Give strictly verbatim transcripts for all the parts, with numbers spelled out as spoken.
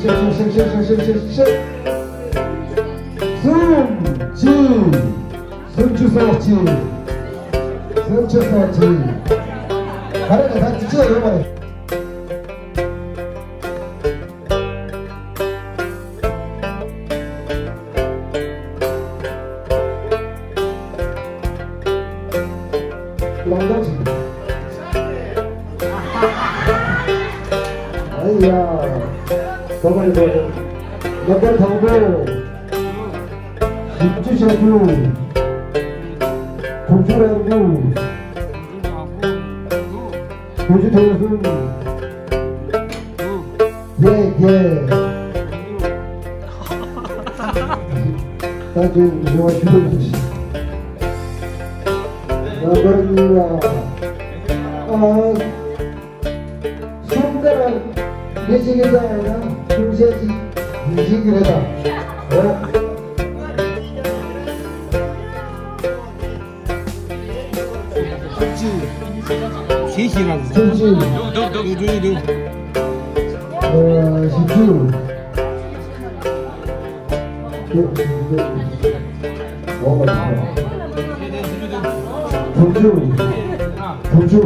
གསུམ། གཅིག། སུམ་ཅུ་སོ་གཅིག། སུམ་ཅུ་སོ་གཅིག། ག་རེ་རེད། ད་ཅི་ཅི་ཡོད་མ་རེད། ལོང་ལོང་ཞིག་ཨ་ཡ། དོ་ག་རེ་དོ་ག་རེ། ལོ་ཀ་དང་པོ། བཞི་བཅུ་ཞེ་དྲུག་དྲུག་ཅུ་རེ་དགུ། དགུ་བཅུ་དོན་གསུམ། བརྒྱད་བརྒྱད། ད་ ད་དུང་རེ་བ་ཞུ་རྒྱུ་ཞིག་ད་བར་གཉིས་ལ། ཨ། སུམ་ཀ་ར་ངེད་ཅིག་གི་ད་ཡང་ན་ཆུང་ཆེ་ཅིག་ཡིན་གཅིག་གི་རེད་ད། འོ། བཅུ་གཅིག་བཞི་བཞི་རང་། བཅུ་གཅིག་འདུག་འདུག་འདུག་འདུག་འདུག་ཨ། བཞི་བཅུ། དྲུག་ཅུ། དྲུག་ཅུ།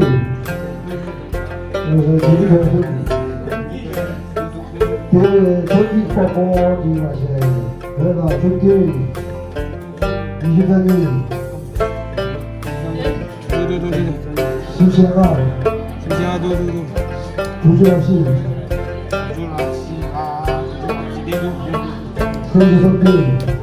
དེ་ཚོ་གཅིག་པ་པོ་འདི་མ་བྱས། དེ་ལ་ཆུ་ཐིགས་ཉི་ཤུ་རྩ་གཉིས། སུམ་ཅུ་ལྔ། སུམ་ཅུ་ལྔ་འདུག་འདུག་འདུག་དྲུག་ཅུ་རེ་བཞི། དྲུག་ཅུ་རེ་བཞི་ལ། དྲུག་ཅུ་རེ་བཞི་འདུག་སུམ་ཅུ་སོ་བདུན།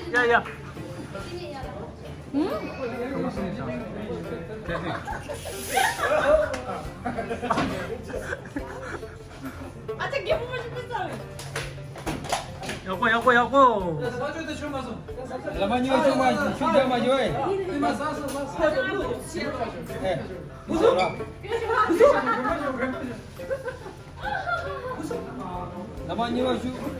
ཡ་ཡ། ཡག་པོ་ཡག་པོ་ཡག་པོ། བླ་མ་གཉིས་ཆུང་མ་ཆུང་རྒྱ་མ་ཡོད། ཨེ། བླ་མ་གཉིས་པ་ཞུ།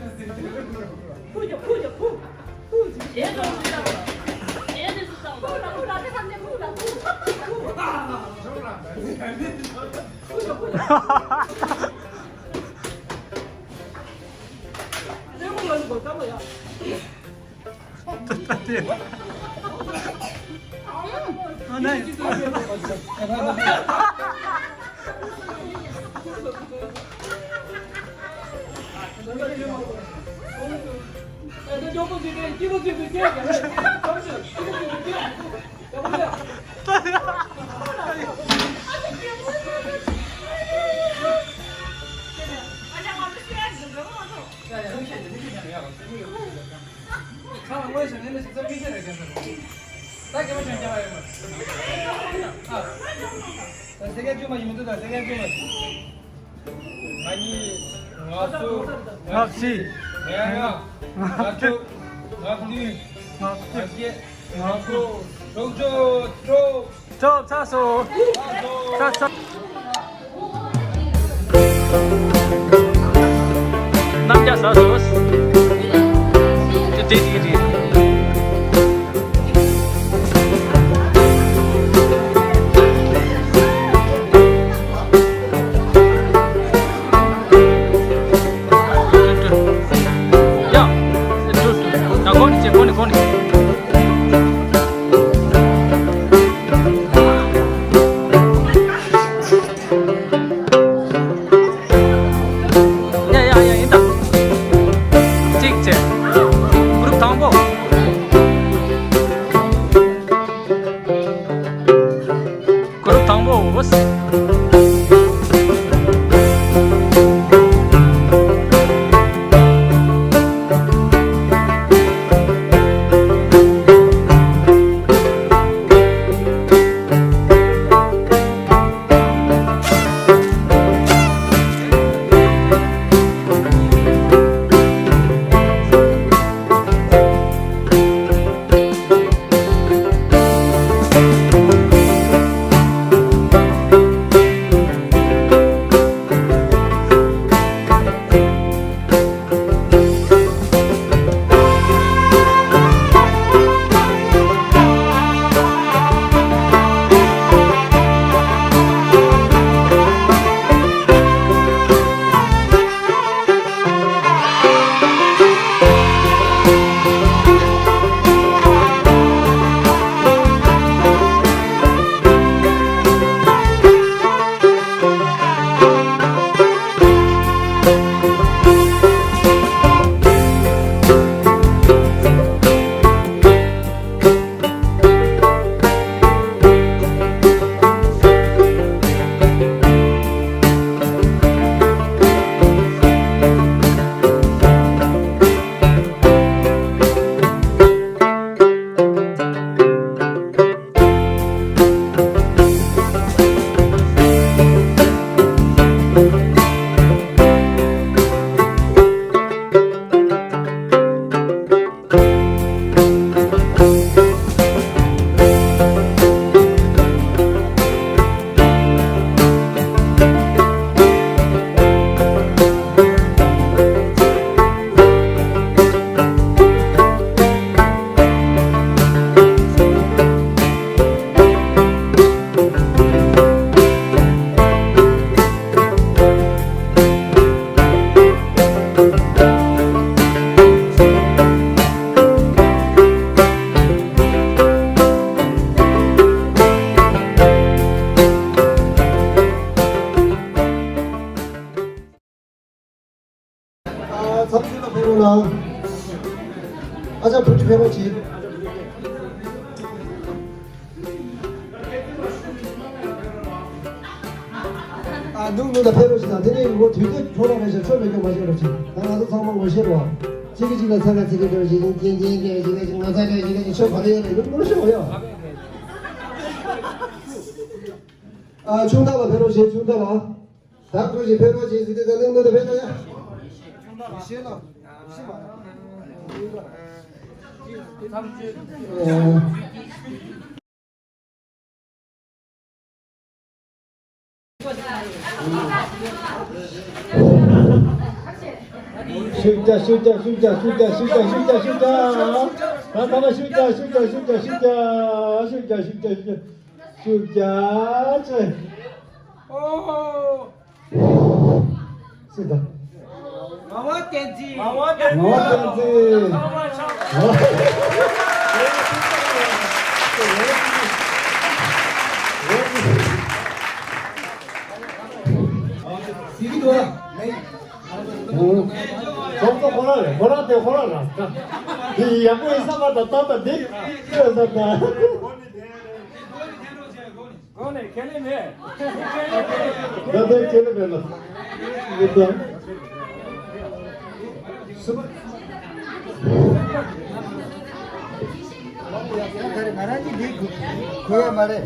ང་གཉིས། ང་གསུམ། ང་བཞི། ང་ལྔ། ང་བཅུ། ང་བདུན། ང་བརྒྱད། ང་དགུ། དྲུག་ཅུ། དྲུག་ཅོ། ཚར་སོང་། ཚར་སོང་། རྣམ་རྒྱལ་ཚར་སོང་། ཅི་སྟེ་དེ་རེད། ཡ། ཡ། གོ་ནི་ཅེ་གོ་ནི་གོ་ནི། ཡ་ཡ་ཡ། ཡིན་ད། གཅིག་བྱས། གུ་རུབ་དང་པོ། གུ་རུབ་དང་པོ། ཕེབས་རོགས་གྱིས། ཨ། ནུ་ནུ་ད་ཕེབས་རོགས་གྱིས་དང་། དེ་ནས་ངོ་དུས་ཚོད་འཕྲོ་བརླག་མེད་ཤག་ཆོ་མེད་སྐྱོ་མ་བྱེད་རོགས་གྱིས། ད་ང་ཚོ་ཚང་མ་ངོ་ཤེས་རོགས། གཅིག་གིས་གཅིག་ལ་ཚ་ཁ་ཚིག་གི་འདྲ་བ་ཞིག་ཡིན། གཅིག་གིས་གཅིག་ལ་ང་ཚ་ཁ་ཞིག་ལ་ཞིག་ཆོ་ག་རེ་ཡོད་ལ་ཡོད་ངོ་ཤེས་རོགས་ཡོད། ཨ། ཆུང་ཐག་ལ་ཕེབས་རོགས་གྱིས། ཆུང་ཐག་ལ། ད་ཁོ་ཞིག་ཕེབས་རོགས་གྱིས་ཟེར་དུས་ད་ནུ་ནུ་ད་ཕེབས་རོགས་ཡ། ཤེས་ལ་ཤེས་མ། ཤུགས་རྒྱག་ཤུགས་རྒྱག་ཤུགས་རྒྱག་ཤུགས་རྒྱག་ཤུགས་རྒྱག་ཤུགས་རྒྱག་ཤུགས་རྒྱག་ཤུགས་རྒྱག་ད་ད་ལ་ཤུགས་རྒྱག་ཤུགས་རྒྱག་ཤུགས་རྒྱག་ཤུགས་རྒྱག་ཤུགས་རྒྱག་ཤུགས་རྒྱག་ཤུགས་རྒྱག་ཤུགས་རྒྱག་ཅེ། ཨོ། སུ་དང་། ངག་དབང་བསྟན་འཛིན། ངག་དབང་བསྟན་འཛིན། ངག་དབང་ཆགས། ཟེར་གྱི་འདུག་ཨ། ཨོ། ཚོགས་གཙོ་ཁོ་རང་རེད། ཁོ་རང་དེ་ཁོ་རང་རང་། འདི་ཡག་པོ་ཡིན་བསམ་པ་དང་། ད་ལྟ་འདི་ཡོད་བསམ་ད། གོང་ནས་ཁས་ལེན་མེད། ད་ལྟ་ཁས་ལེན་མེད་ལ། མི་འདུག་སུ་པ། ང་རང་གིས་འདི་གོ་ཡ་མ་རེད།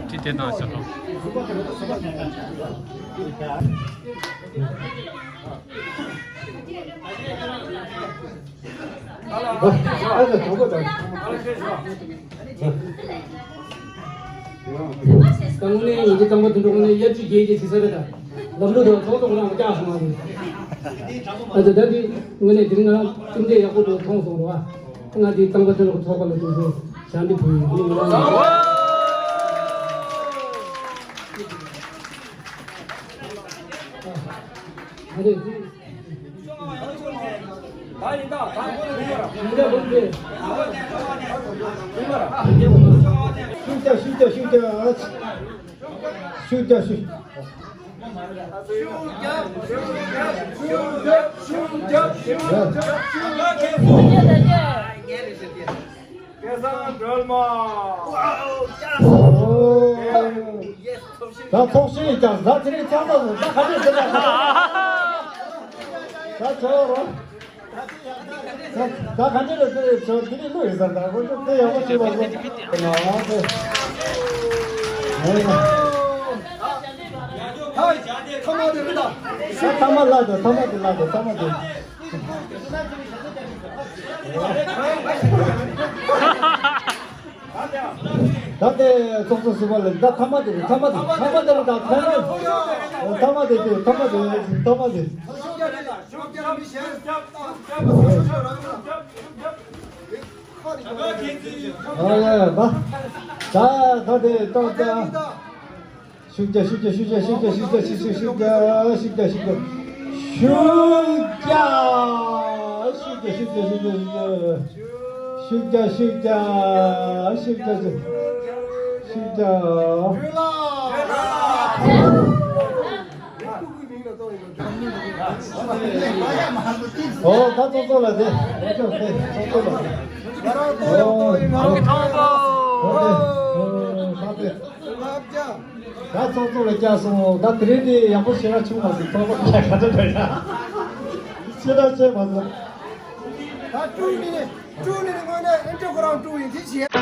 ཅི་དེ་དང་ཟེར་ལོ། ཨ་ལ་དང་པོ་དང་། དངོས་གནས་ཡིན་གྱི། དང་པོ་དེ་འདྲ་དངོས་གནས་དབྱར་ཆུ་རྒྱས་ཀྱི་དུས་ས་རེད། ད་ལམ་ལུགས་དང་ཚོགས་གཙོ་ཁོ་རང་བསྐྱངས་སོང་བ་རེད། ཨ་ད་ད་འདི་དངོས་གནས་དེ་རིང་ང་རང་ཅུང་ཟད་ཡག་པོ་འདུག་མཐོང་སོང་རོགས། ང་འདི་དང་པོ་དེ་འདྲ་ཚོགས་པ་ལ་དུས་ཚོད་ཞལ་འདེབས་ཕུལ་ཡོད། ང་རང་ཨ་རེད། ཤུགས་རྒྱག་ཤུགས་རྒྱག་ཤུགས་རྒྱག་ཤུགས་རྒྱག་ཤུགས། སྐལ་བཟང་སྒྲོལ་མ། ད་ཚོགས་ཞིང་ཀྱང་ཟ་ཚེ་ནི་ཚང་ཚང་ཟ་ག་ནས་ཟ་ག་ཟ་ཆོག་རོ། ད་ག་འདྲ་རེད་ཟེར་ཆོག་དེ་ནི་ལོས་ཟེར། ད་ཁོ་ཚོ་དེ་ཡག་པོ་བྱེད་པ་ཟེར་ན་དེ། ཐ་མ་དེ་རེད་ད། ཐ་མ་ལ་དེ། ཐ་མ་དེ་ལ་དེ། ཐ་མ་དེ། ད་དེ་ཚོགས་གཙོ་ཟུར་པ་ལ་ད་ཐ་མ་དེ་རེད། ཐ་མ་དེ། ཐ་མ་དེ་རེད་ད། ཐ་མ། ཐ་མ་དེ་དེ། ཐ་མ་དེ། ཐ་མ་དེ། ཨ་ཡ་ཡ། ད་ད་ད་དེ་ཏོག་ཙམ། ཤུགས་རྒྱག་ཤུགས་རྒྱག་ཤུགས་རྒྱག་ཤུགས་རྒྱག་ཤུགས་རྒྱག་ཤུགས་རྒྱག་ཤུགས་རྒྱག་ཤུགས་རྒྱག་ཤུགས་རྒྱག་ཤུགས་རྒྱག་ཤུགས་རྒྱག་ཤུགས་རྒྱག་ཤུགས་རྒྱག་ཤུགས་རྒྱག་ཤུགས་རྒྱག་ཨོ། ད་ཚོགས་གཙོ་ལགས་དེ། ཚོགས་གཙོ་ལགས་དེ། ཨོ། ཨོ། ཨོ། ད་ཚོགས་གཙོ་ལ་བསྐྱངས་སོང་། ད་དེ་རིང་དེ་ཡག་པོ་ཞེ་དྲག་བྱུང་མ་སོང་། ཚོགས་པ་ག་འདྲ་འདྲ་ཡ། ཞེ་དྲག་བྱས་མ་སོང་། ད་ཀྲུའུ་ནི་ཀྲུའུ་ནི་དངོས་གནས་ཨེ་འདྲ་ཁོ་རང་ཀྲུའུ་ཡིན་དེ་བྱས།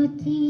ཡ།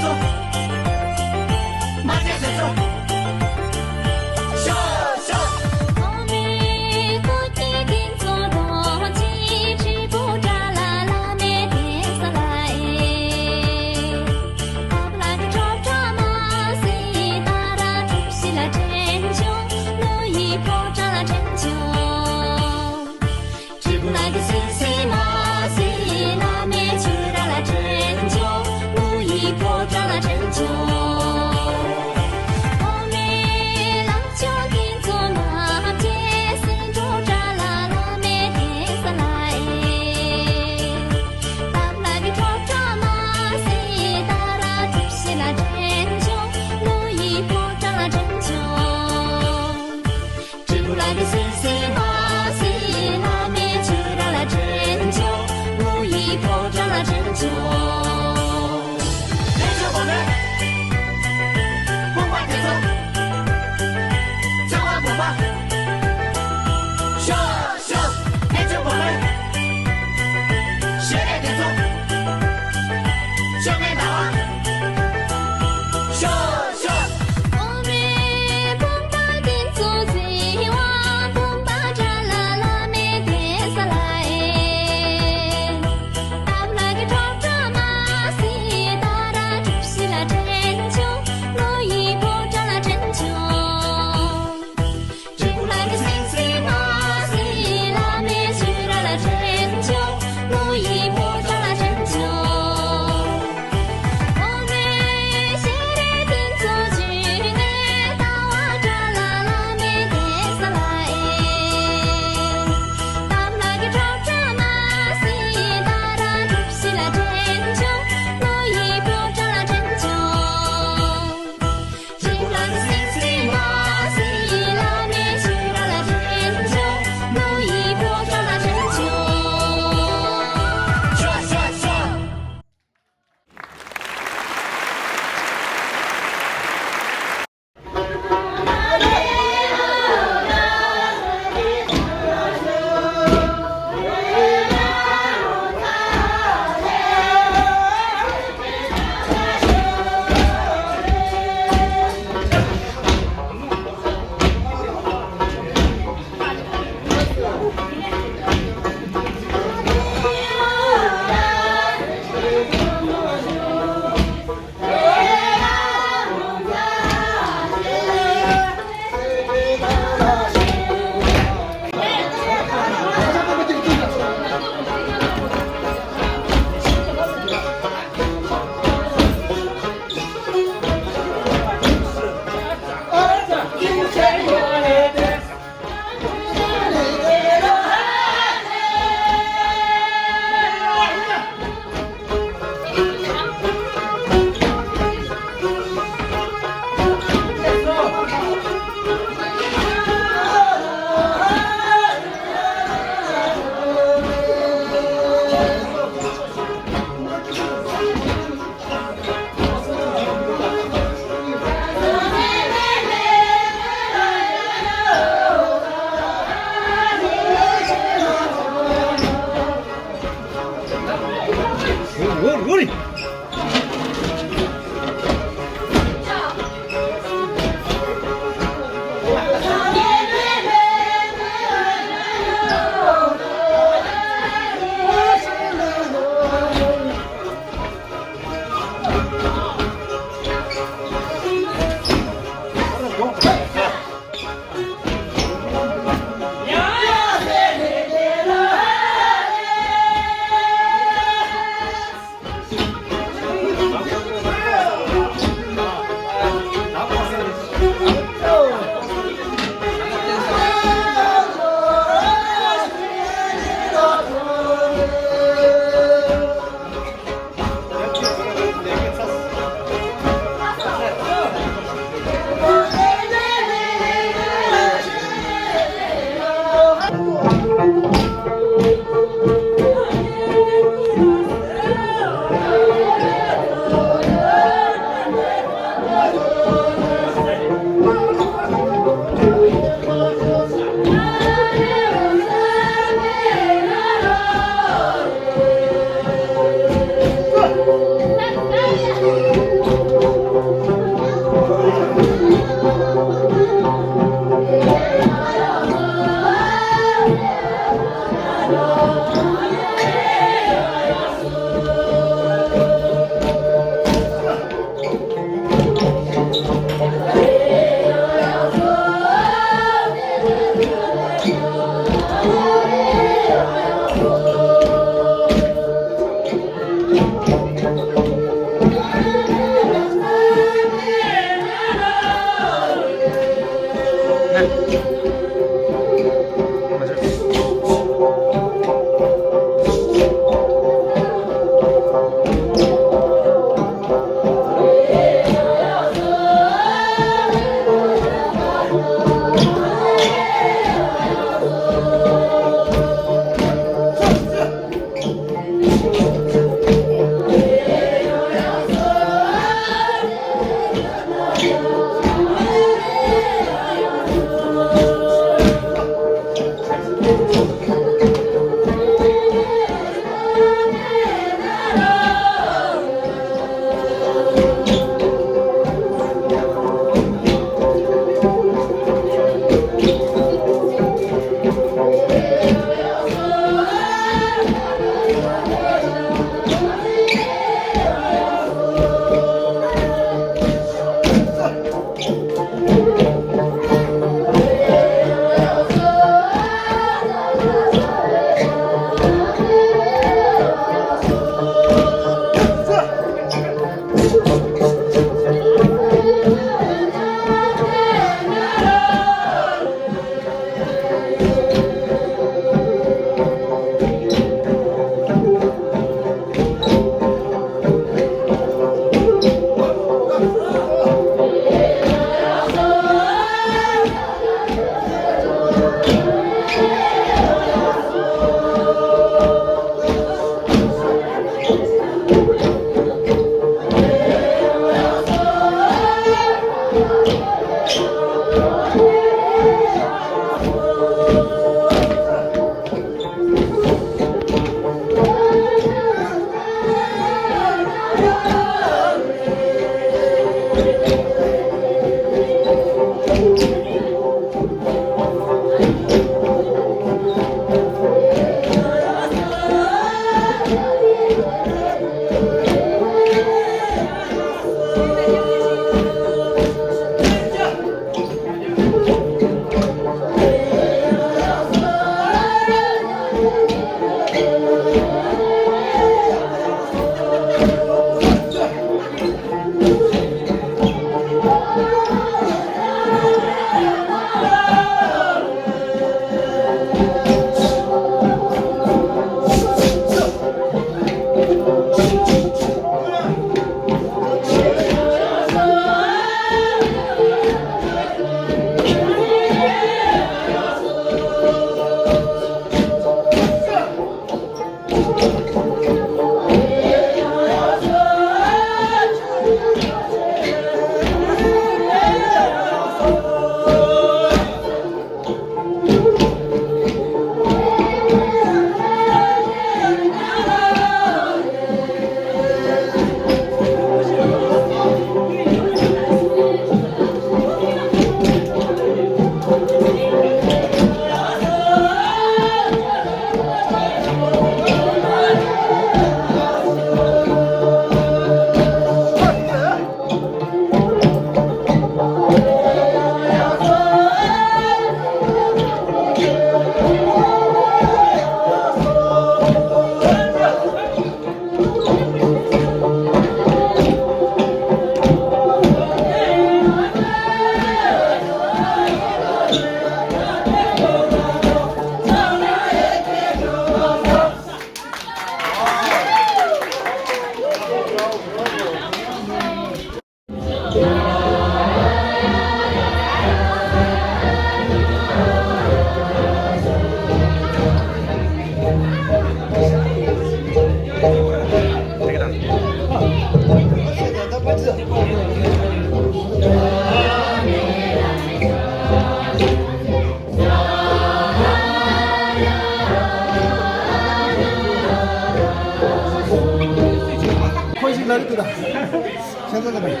ཁོ་ཞིག་ལ་རེ་ཏུ་ར། ཤ་ཚ་ལ་བས།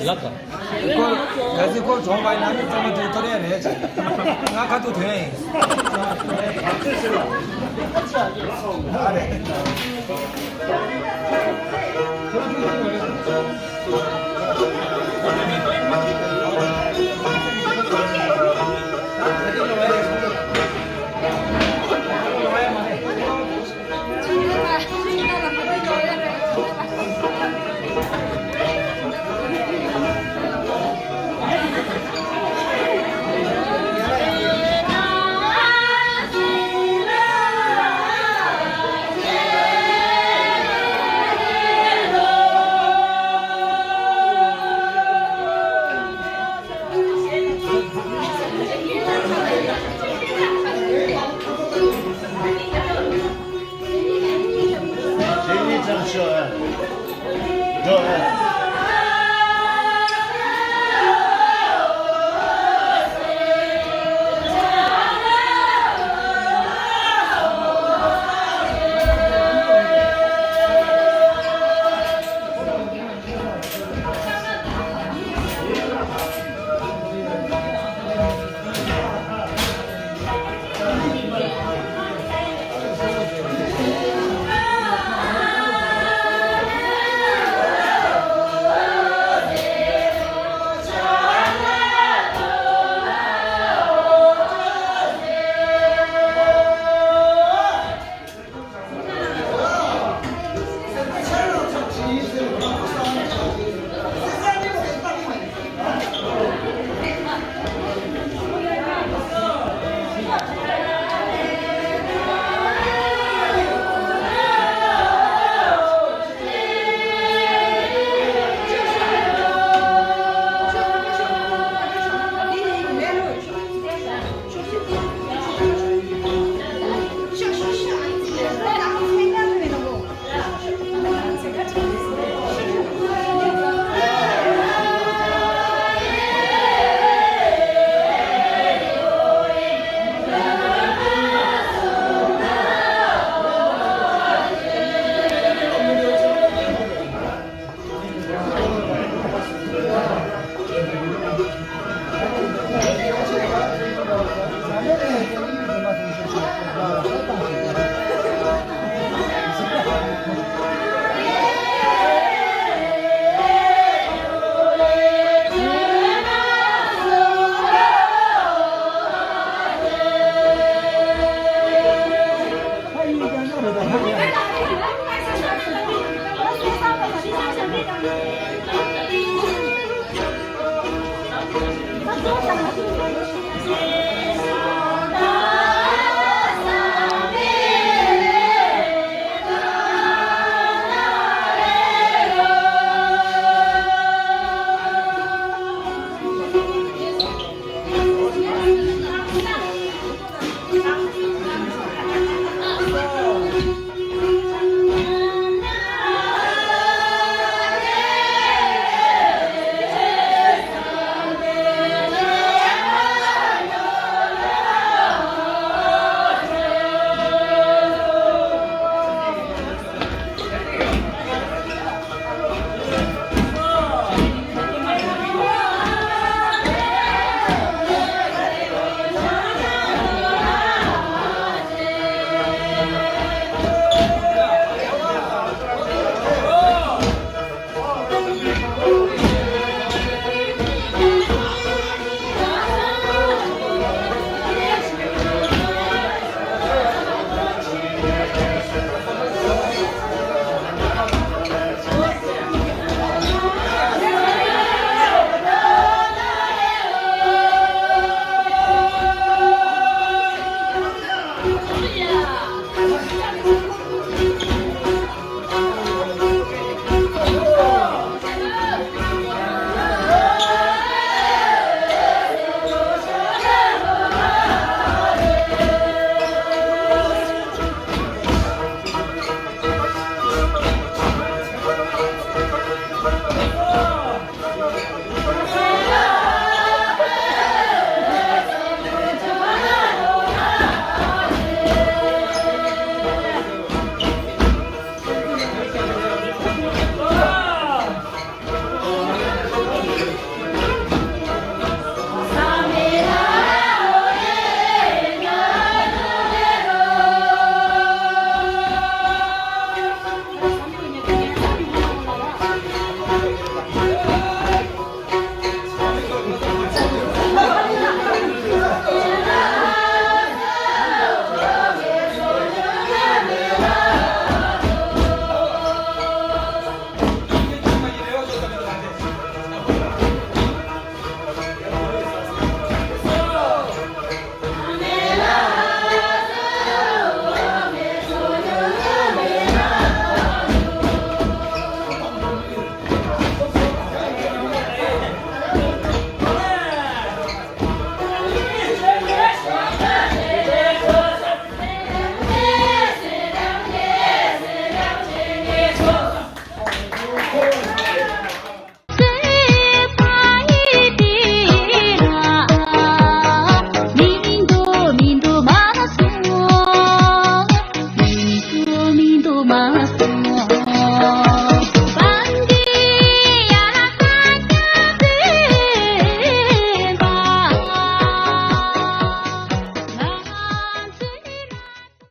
ལགས་དང་། ཁོ་ག་ཚོད་ཁོ་གྲོངས་པ་ཡིན་ན་ནི་ཚང་མ་དེ་གཏོར་ཡ་རེད་ཅེས། ང་ཁ་ཐུག་དོན་ཡིན། ཨ་རེད།